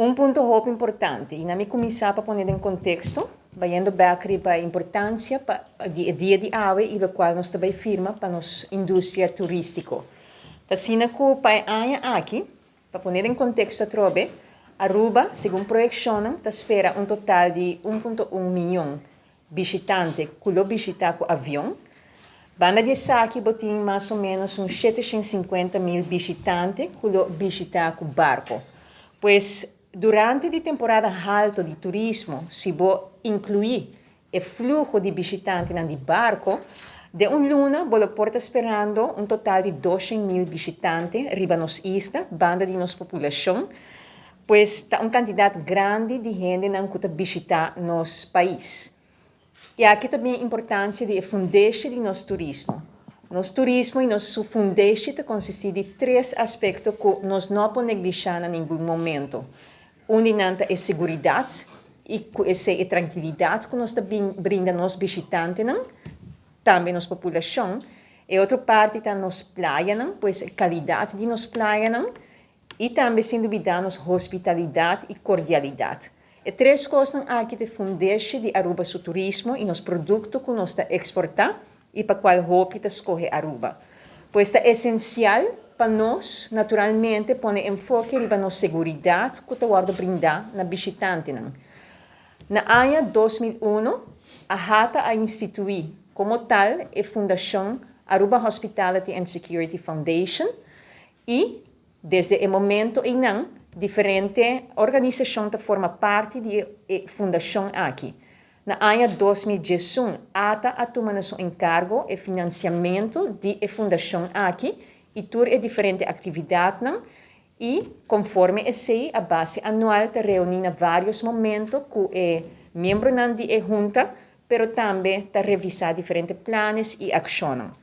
Un punto hopi importante, y laga mi cuminsa pa pone den contexto, bayendo back riba importancia pa di dia di awe y locual nos tambe firma pa nos industria turistico. Ta asina cu pa aña aki, pa pone den contexto atrobe, Aruba, segun proyeccion, ta spera un total di 1.1 miyon bishitante cu lo bishita cu avion. Banda di esaki, bo tin mas o menos un 750 mil bishitante cu lo bishita cu barco. Pues, durante e temporada halto di turismo, si bo inclui e fluho di bishitante di barco, den un luna, bo por ta sperando un total di 200 mil bishitante riba nos isla, banda di nos poblacion, pues ta un cantidad grandi di hende cu ta bishita nos pais. Y aki tambe e importancia di fundeshi di nos turismo. Nos turismo y nos fundeshi ta consisti di tres aspecto cu nos no por neglisha na ningun momento. Un di nan ta seguridad y esey e trankilidad cu nos ta brinda nos bishitantenan, tambe nos poblacion. E otro parti ta nos playanan, pues e calidad di nos playanan, y tambe, sin duda, nos hospitalidad y cordialidad. E tres cosnan aki ta fundeshi di Aruba su turismo y nos producto cu nos ta exporta y pa cual hopi ta scoge Aruba. Pues ta esencial pa nos, naturalmente, pone enfoke riba nos seguridad cu ta wordo brinda na bishitantenan. Na aña 2001, AHATA a institui como tal e Fundacion Aruba Hospitality and Security Foundation y desde e momento ey diferente organisacion ta forma parti di e fundacion aki. Na aña 2011, ATA a tuma na su encargo e financiamento di e fundacion aki y tur e diferente actividadnan y conforme esey a base anual ta reuni na varios momento cu e miembronan di e hunta, pero tambe ta revisa diferente planes y accionnan.